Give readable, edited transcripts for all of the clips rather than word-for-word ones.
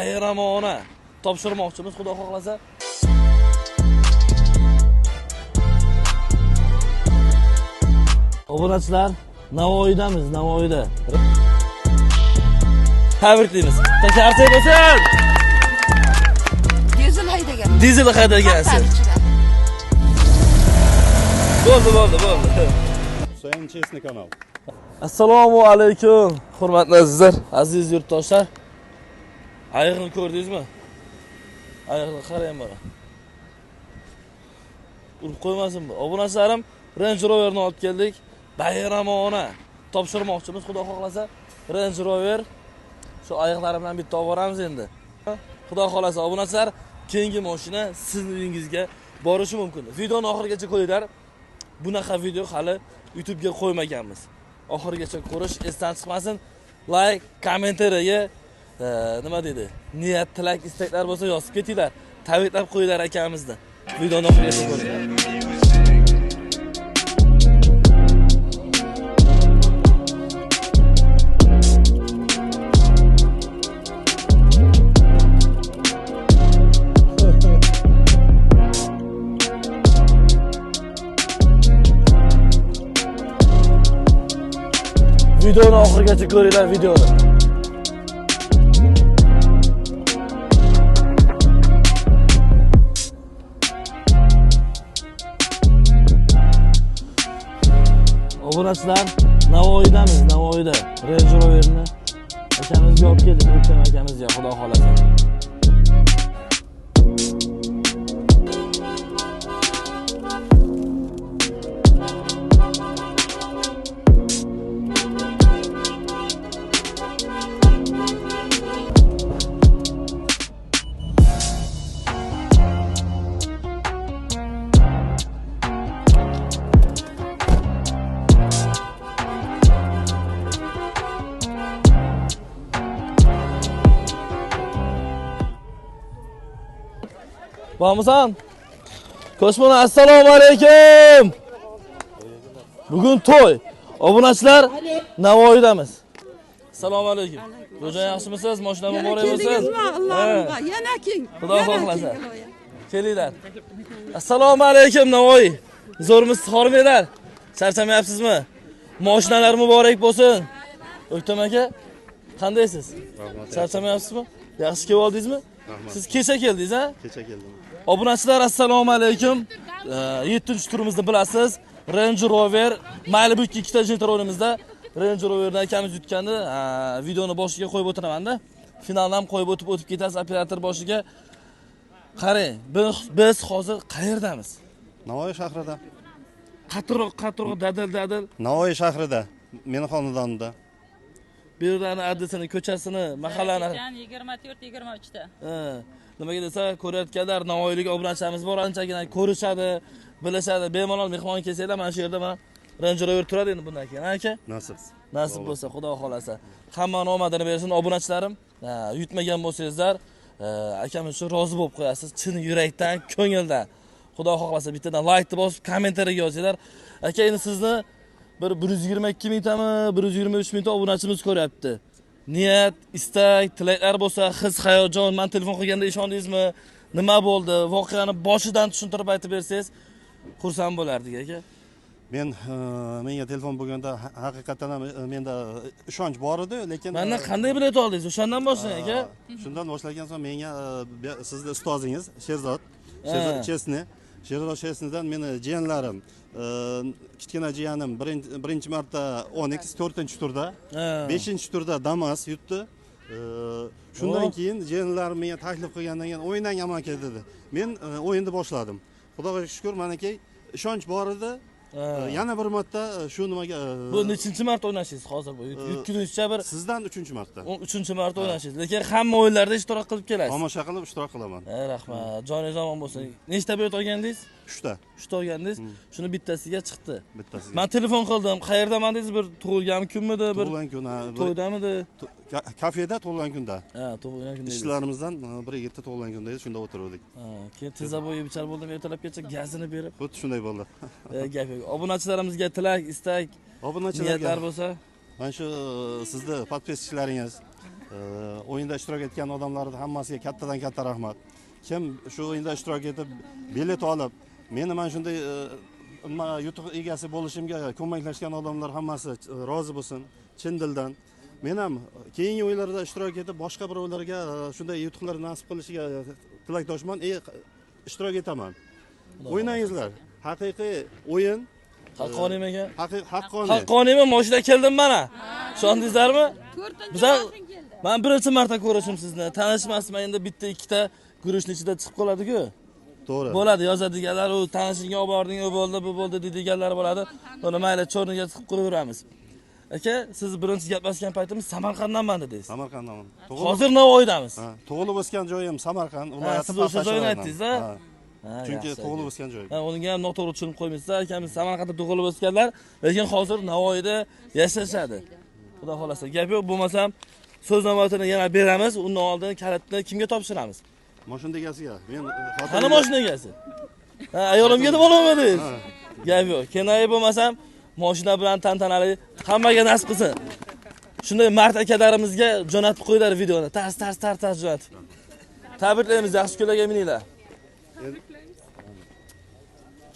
Bayramona topshirmoqchimiz, xudo xohlasa. Obunachilar, Navoiydamiz, Navoiyda. Tabriklaymiz. Tasharchi bo'lsin. Dizel haydagan. Dizel haydagansiz. Bo'ldi, bo'ldi, bo'ldi. Husayn Chesni kanal. Assalomu alaykum, hurmatli azizlar, aziz yurtdoshlar. Ayiqni ko'rdingizmi? Ayiqni qarang mana. Urib qo'ymasinmi? Obunachilarim, Range Roverni olib keldik. Bayramona topshirmoqchimiz, xudo xohlasa. Range Rover shu ayiqlari bilan bitta olib boramiz endi. Xudo xohlasa obunachilar, keyingi mashina sizning uyingizga borishi mumkin. Videoni oxirigacha ko'ringlar. Bunaqa video hali YouTube'ga qo'ymaganmiz. Oxirigacha ko'rish esdan chiqmasin. Like, kommentariyaga nima deydi? Niyat, tilak, istaklar bo'lsa yozib ketinglar. Tabriklab qo'yinglar akamizni. Videoni oxirigacha ko'ringlar. Videoni oxirigacha ko'ringlar videoni. Obunachilar, Navoiydamiz, Navoiyda. Range Roverni akamizga olib keldik, O'ktam akamizga, xudo xolasa. Bormisan? Ko'shmona, assalomu alaykum. Bugun to'y. Obunachilar, Navoiydamiz. Assalomu alaykum. Xo'ja, yaxshimisiz? Mashina muborak bo'lsin. Allohimga yana keng. Xudo xohlasa. Kelinglar. Assalomu alaykum Navoiy. Zo'rmisiz, hormanglar. Charchamayapsizmi? Mashinalar muborak bo'lsin. O'ktam aka, qandaysiz? Charchamayapsizmi? Yaxshi kelib oldingizmi? Siz kecha keldingiz, ha? Kecha keldim. Obunachilar, assalomu alaykum. 7-turimizni bilasiz. Range Rover, mayli bu ikkita jentar o'yinimizda Range Roverni akamiz yutgandi. Videoni boshiga qo'yib o'tiraman-da. Finalni ham qo'yib o'tib ketasiz operator boshiga. Qarang, biz hozir qayerdamiz? Navoiy shahrida. Qattiqroq, dadil. Navoiy shahrida, meni xonadonimda. Bu yerlarni adresini, ko'chasini, mahallani 24-23 da. Nimaga desa, ko'rayotganlar Navoiylik obunachilarimiz bor, anchagina ko'rishadi, bilishadi. Bemalol mehmon kelsanglar, mana shu yerda mana Range Rover turadi endi bundan keyin, aka. Nasib. Nasib bo'lsa, xudo xolasa. Hammani omadini bersin obunachilarim. Yutmagan bo'lsangizlar, akamiz uchun rozi bo'lib qo'yasiz, chin yurakdan, ko'ngildan. Xudo xohlasa bittadan like bosib, kommentariyaga yozinglar. Aka, endi sizni bir 122 mingtami, 123 mingta obunachimiz ko'ryapti. Niyat, istak, tilaklar bo'lsa, his, hayajon, men telefon qilganda ishondingizmi? Nima bo'ldi? Voqeani boshidan tushuntirib aytib bersangiz, xursand bo'lardik aka. Men menga telefon bo'lganda haqiqatan ham menda ishonch bor edi, lekin mendan qanday bilet oldingiz? O'shandan boshlang aka. Shundan boshlagan so'ng menga sizni ustozingiz Sherzod Chesni, Sherzod Chesnidan meni jiyanlarim, kichkina jiyanim birinchi marta Onix 4-turda, 5-turda Damas yutdi. Shundan keyin jiyanlarim menga taklif qilgandan keyin o'yindan aka dedi. Men o'yinni boshladim. Xudoga shukr, manaki ishonch bor edi. Yana bir marta shu nimaga bu nechinchi marta o'ynashingiz hozir bu? Yutgunizcha bir sizdan 3-marta. 3-marta o'ynashingiz. Lekin hamma o'yinlarda ishtirok qilib kelasiz. Tomosha qilib ishtirok qilaman. Rahmat. Joningiz omon bo'lsin. Nechta bilet olgandingiz? 3 ta. 3 ta olgandingiz. Shuni bittasiga chiqdi. Bittasiga. Men telefon qildim. Qayerdaman dedingiz? Bir tug'ilgan kunmidi, bir tug'ilgan kun, to'ydamidi? Kafeda tug'ilgan kunda. Ha, tug'ilgan kunda. Ishchilarimizdan bir yigitda tug'ilgan kunda edi, shunda o'tirdik. Ha, keyin tiza bo'yi bichar bo'ldim, ertalabgacha gazini berib. Xuddi shunday bo'ldi. Gap yo'q. Obunachilarimizga tilak, istak, obunachilarga niyatlar bo'lsa, mana shu sizni podpischiklaringiz O'yinda ishtirok etgan odamlarni hammasiga kattadan katta rahmat. Kim shu o'yinda ishtirok etib bilet olib, meni mana shunday yutuq egasi bo'lishimga ko'maklashgan odamlar hammasi rozi bo'lsin chin dildan. Men ham keyingi o'yinlarda ishtirok etib boshqa birovlarga shunday yutuqlar nasib qilishiga tilakdoshman. Ishtirok etaman. O'ynangizlar. Haqiqiy o'yin. Haqqoniymi aka? Haqqoniy. Haqqoniymi? Mashina keldim mana. Ishondingizlarmi? To'rtinchi mashina keldi. Men birinchi marta ko'rishim sizni. Tanishmasman, endi bitta ikkita guruchni ichida chiqib qoladi-ku. To'g'ri. Bo'ladi, yozadiganlar, u tanishingga olib bording, u bo'ldi, bu bo'ldi deydiganlar bo'ladi. Uni mayli chorniga chiqib qo'yaveramiz. Aka, siz birinchi gaplashgan paytimiz Samarqanddanman dedingiz. Samarqanddanman. Hozir Navoiydamiz. Ha, tug'ilib o'sgan joyim Samarqand viloyati. Siz o'sha joyni aytdingiz-a? Chunki tug'ilib o'sgan joyim. Ha, unga ham noto'g'ri tushunib qo'ymaysiz. Akamiz Samarqandda tug'ilib o'sganlar, lekin hozir Navoiyda yashashadi. Xudo xolasa, gap yo'q, bo'lmasam so'z navbatini yana beramiz. Undan oldin kalitni kimga topshiramiz? Mashina egasiga. Men qani mashina egasi? Ha, ayolimga deb ololmadingiz. Gap yo'q. Kenay bo'lmasam mashina bilan tantanali hammaga nasib qilsin. Shunday mard akalarimizga jo'natib qo'yinglar videoni. Tars tars tars tars jo'natib. Tabriklaymiz, yaxshi kunlarga mininglar.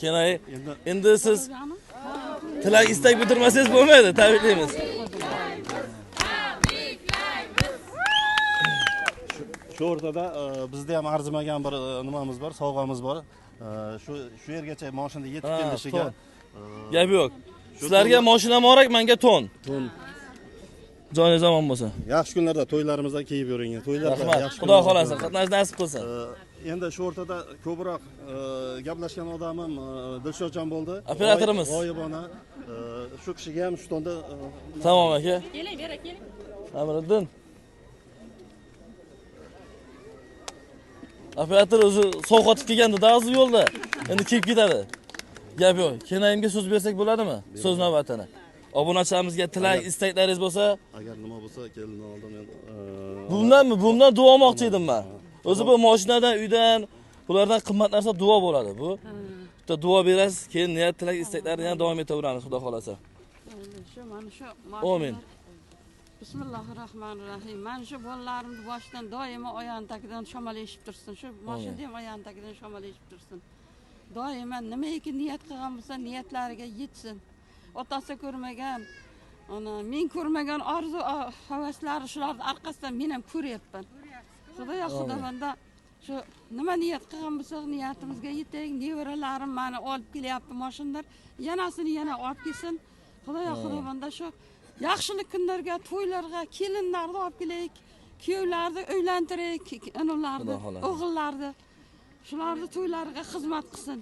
Kenay, endi siz tilak istak bildirmasangiz bo'lmaydi. Tabriklaymiz. Shu o'rtada bizda ham arzimagan bir nimamiz bor, sovg'amiz bor. Shu yergacha mashinada yetib kelishiga gap yo'q. Sizlarga mashina muborak, menga to'n. To'n. Joningiz omon bo'lsin. Yaxshi kunlarda to'ylarimizda kiyib yuring. To'ylarda yaxshi. Xudo xolasa, qatnash nasib qilsin. Endi shu o'rtada ko'proq gaplashgan odamim Dilshodjon bo'ldi. Operatorimiz. G'oyibona. Shu kishiga ham shu tonda Tamom aka. Keling, bera keling. Amriddin. Operator o'zi sovqotib kelgandi-da o'zi yo'lda. Endi kelib ketadi. Gap yo'q. Kenayimga so'z bersak bo'ladimi? So'z navbatini. Obunachilarimizga tilak, istaklaringiz bo'lsa, agar nima bo'lsa kelindan oldin men bundanmi? Bundan duo olmoqchi edim men. O'zi bu mashinadan, uydan, bulardan qimmat narsa duo bo'ladi bu. Bitta duo berasiz, keyin niyat, tilak, istaklarni yana davom etaveramiz, Xudo xolasa. Shu mana shu. Amin. Bismillahirrohmanirrohim. Mana shu bolalarimni boshidan doimo oyog'ini tagidan shamol eshib tursin. Shu mashinada ham oyog'ini tagidan shamol eshib tursin. Doimo nimaiki niyat qilgan bo'lsa, niyatlariga yetsin. Otasi ko'rmagan, ana men ko'rmagan orzu havaslari shularning orqasidan men ham ko'ryapman. Xudoyo, Xudovonda shu nima niyat qilgan bo'lsak, niyatimizga yetaylik. Nevaralarim meni olib kelyapti mashinalar, yanasini yana olib kelsin. Xudoyo, Xudovonda shu yaxshilik kunlarga, to'ylarga kelinlarni olib kelaylik, kuyovlarni uylantiraylik, ularni, o'g'illarni, shularni to'ylariga xizmat qilsin.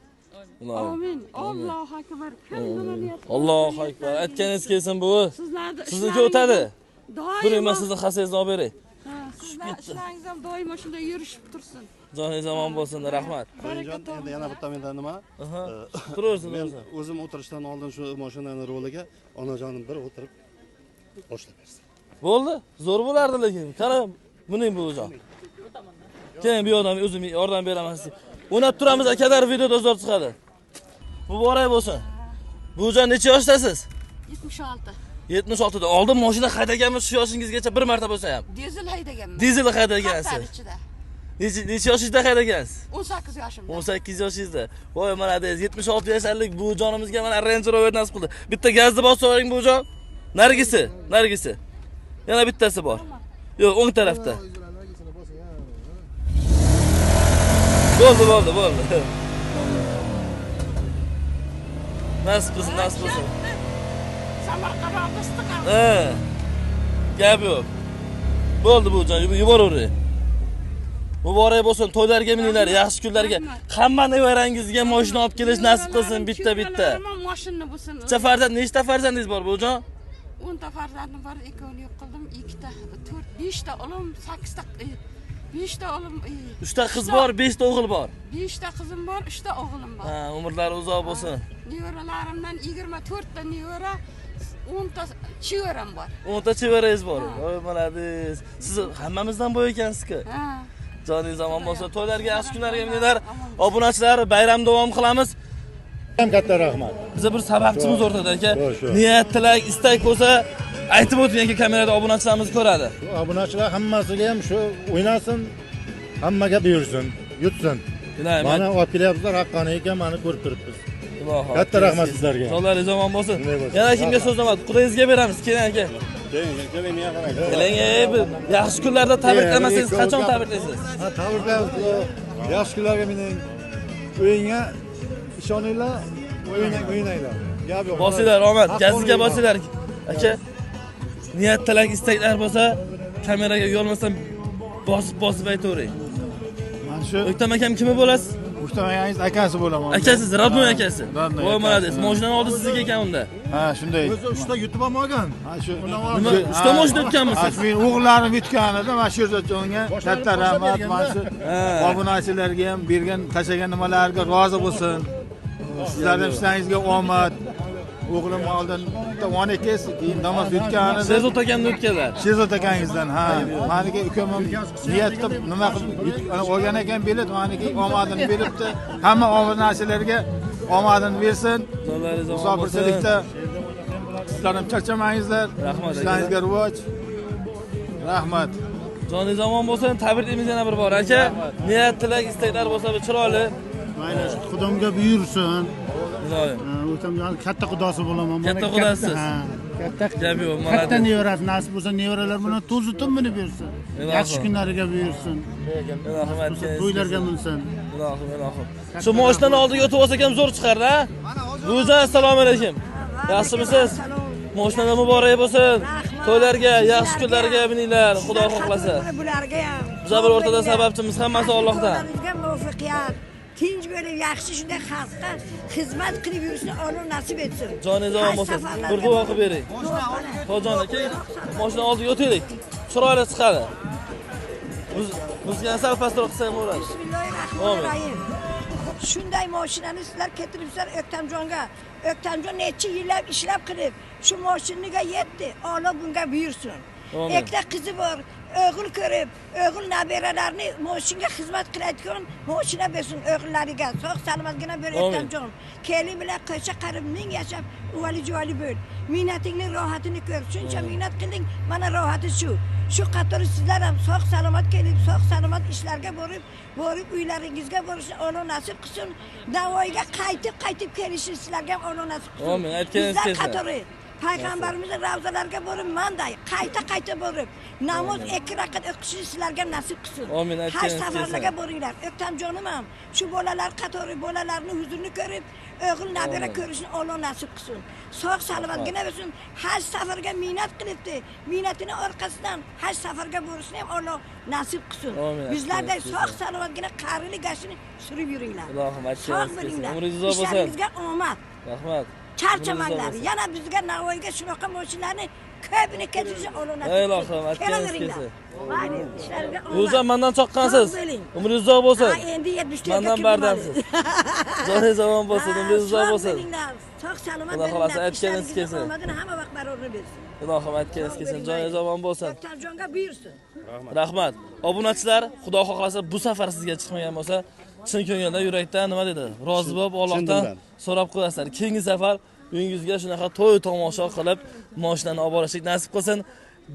Amin. Allohu akbar. Kim nima niyat? Allohu akbar. Aytganingiz kelsin buvi. Sizniki o'tadi. During, men sizni hasangizni olib beray. Sizlar ishlaringiz ham doimo shunday yurishib tursin. Joningiz omon bo'lsin, rahmat. Endi yana bitta menda nima? Turaversin. Men o'zim o'tirishdan oldin shu mashinani roliga onajonim bir o'tirib boshlab bersin. Bo'ldi, zo'r bo'lardi lekin. Qara, buning buvijon. Keyin bu yoqdan o'zim yordam beraman sizga. O'ynab turamiz akalar, videoda zo'r chiqadi. Muborak bo'lsin. Buvijon, necha yoshdasiz? 76. 76 da. Oldin mashina haydaganmiz shu yoshingizgacha bir marta bo'lsa ham? Dizel haydaganman. Dizel haydagansiz. Necha yoshingizda haydagansiz? 18 yoshimda. 18 yoshingizda. Voy mana deysiz, 76 yasharlik buvijonimizga mana Range Rover nasib qildi. Bitta gazni bosib yuboring buvijon. Nargisi, nargisi. Yana bittasi bor. Yo'q, o'ng tarafda. Bo'ldi, bo'ldi, bo'ldi. Nasib qilsin, nasib qilsin. Samarqandda istiq. Ha. Gap yo'q. Bo'ldi buvijon, yuboravering. Muborak bo'lsin, to'ylarga mininglar, yaxshi kunlarga. Hamma nevarangizga mashina olib kelish nasib qilsin bitta-bitta. Mashina bo'lsin. Necha farzand, nechta farzandingiz bor buvijon? 10 ta farzandim bor, ikkovini yo'q qildim, 2 ta, 4, 5 ta o'g'lim, 8 ta, 5 ta o'g'lim, 3 ta qiz bor, 5 ta o'g'il bor. 5 ta qizim bor, 3 ta o'g'lim bor. Ha, umrlari uzoq bo'lsin. Nevaralarimdan 24 ta nevara, 10 ta chevaram bor. 10 ta chevarangiz bor. Voy, молодец. Siz hammamizdan boy ekansiz-ku. Ha. Joningiz omon bo'lsin. To'ylarga, yaxshi kunlarga mininglar. Obunachilar, bayram davom qilamiz. Ham katta rahmat. Biza bir sababchimiz o'rtada aka. Niyat, tilak, istak bo'lsa, Aytib o'ting aka, kamerada obunachilarimiz ko'radi. Obunachilar hammasiga ham shu o'ynasin, hammaga buyursin, yutsin. Ilohim. Mana olib kelyapsizlar, haqqoniy ekan, mana ko'rib turibmiz. Ilohim. Katta rahmat sizlarga. Jonlaringiz omon bo'lsin. Shunday bo'lsin. Yana kimga so'z navbat? Qudangizga beramiz. Keling aka. Keling, keling, menga qarang. Keling, ey, bir yaxshi kunlarda tabriklamasangiz qachon tabriklaysiz? Ha, tabriklaymiz. Yaxshi kunlarga mining. O'yinga ishoninglar, o'ynanglar. Gap yo'q. Bosinglar, omad. Gazizga bosinglar. Aka, niyat, tilak, istaklar bo'lsa, kameraga uyalmasdan bosib aytavering. Mana shu O'ktam akam kimi bo'lasiz? O'ktam akangiz akasi bo'laman. Akasiz, родной akasi. Родной Voy, akasi. молодец. Moshinani oldi sizniki ekan unda. Ha, shunday. O'zi uchta yutib ham olgan. Ha, shu. Nima, uchta moshina yutganmisiz? Ha, shu mening o'g'illarim yutgan edi. Mana Sherzodjonga katta rahmat. Mana shu obunachilarga ham bergan, tashlagan nimalariga rozi bo'lsin. Sizlarning ham ishlaringizga omad. O'g'lim oldin bitta 12 keyin namoz yutgan edi. Sherzod akamni yutganlar. Sherzod akangizdan, ha. Maniki ukam ham niyat qilib nima qilib olgan ekan bilet, maniki omadini beribdi. Hamma obunachilarga omadini bersin. Jonlaringiz omon bo'lsin. Musofirchilikda sizlar ham charchamangizlar. Rahmat, aka. Ishlaringizga rivoj. Rahmat. Joningiz omon bo'lsin. Tabriklaymiz yana bir bor aka. Niyat, tilak, istaklar bo'lsa bir chiroyli. Mayli, xudomga buyursin. Ilohim. O'ktamjon katta xudosi bo'laman. Katta xudosiz. Katta Gap yo'q, katta молодец. nevarasi nasib bo'lsa, nevaralar bilan to'zitib minib bersin. Ilohim. Yaxshi kunlariga buyursin. Ilohim, aytganingiz To'ylarga kelsin. minsin. Ilohim, ilohim. Shu moshinani oldiga o'tib olsak ham zo'r chiqardi, ha? Buvijon, assalomu alaykum. Yaxshimisiz? Moshinalar muborak bo'lsin. To'ylarga, yaxshi kunlarga mininglar, Xudo xohlasa. Bularga ham. Biz bir o'rtada sababchimiz, hammasi Allohdan. Qo'llaringizga muvaffaqiyat, tinch bo'lib, yaxshi shunday xalqqa xizmat qilib yurishni Alloh nasib etsin. Joningiz omon bo'lsin. Bir duo qilib bering. Xo'jon aka, moshina oldiga o'taylik. Chiroyli chiqadi. Muzikani sal pastroq qilsak bo'ladi. Bismillahirrahmanirrahim. Shunday mashinani sizlar keltiribsizlar O'ktamjonga. O'ktamjon necha yillab ishlab qilib, shu mashinaga yetdi. Alloh bunga buyursin. Amin. Ikkita qizi bor, o'g'il ko'rib, o'g'il nabiralarini mashinaga xizmat qiladigan mashina bersin o'g'illariga. Sog' salomatgina ber Amin. O'ktamjon. Kelin bilan qo'sha qarib ming yashab, uvali juvali bo'l. Mehnatingni rohatini ko'r. Shuncha mehnat qilding, mana rohati shu. Shu qatori sizlar ham sog' salomat kelib, sog' salomat ishlarga borib, borib uylaringizga borishni Alloh nasib qilsin. Navoiyga qaytib kelishni sizlarga ham Alloh nasib qilsin. Amin, aytganingiz Bizlar kelsin. qatori payg'ambarimizni ravzalariga borib, manday qayta borib, namoz 2 rakat o'qishni sizlarga nasib qilsin. Amin, Haj aytganingiz kelsin. safarlarga boringlar. O'ktamjonim ham shu bolalar qatori bolalarni huzurini ko'rib, o'g'il nabira ko'rishni Alloh nasib qilsin. Sog' salomatgina bo'lsin. Haj safarga mehnat qilibdi. Mehnatini orqasidan haj safarga borishni ham Alloh nasib qilsin. Amin, Bizlarday aytganingiz sog' kelsin. salomatgina qarilik gashini surib yuringlar. Ilohim, Sog' aytganingiz kelsin. bo'linglar. Umringiz uzoq bo'lsin. Ishlaringizga omad. Rahmat. Charchamanglar. Umringiz uzoq bo'lsin. Yana bizga Navoiyga shunaqa mashinalarni ko'pini keltirishi Alloh nasib Ey qilsin. ilohim, aytganingiz Kelaveringlar. kelsin. Mayli, ishlaringizga omad. Buvijon, mendan choqqansiz. Sog' bo'ling. Umringiz uzoq bo'lsin. Ha, endi 74 ga Mendan kirdim bardamsiz. Joningiz omon bo'lsin, umringiz uzoq bo'lsin. Sog' sog' salomat Xudo xohlasa, bo'linglar. aytganingiz Ishlaringizga kelsin. omadini hamma vaqt barorini bersin. Ilohim, aytganingiz kelsin. Joningiz omon bo'lsin. O'ktamjonga buyursin. Rahmat. Obunachilar, Xudo xohlasa bu safar sizga chiqmagan bo'lsa, chin ko'ngildan, yurakdan nima dedi? Rozi bo'lib, Allohdan dildan. so'rab qo'yasizlar. Keyingi safar uyingizga shunaqa to'y tomosha qilib, mashinani olib borishlik nasib qilsin.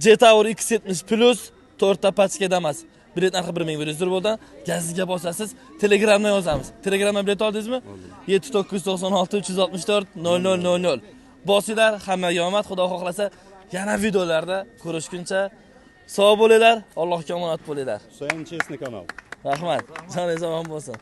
Jetour X70 Plus 4 ta pachkada emas. Bilet narxi 1100 rubldan. Gazizga bosasiz, Telegramdan yozamiz. Telegramdan bilet oldingizmi? 7996 364 0000. Bosinglar, hammaga omad, Xudo xohlasa yana videolarda ko'rishguncha sog' bo'linglar, Allohga omonat bo'linglar. Husayn Chesni kanal. Rahmat. Joningiz omon bo'lsin.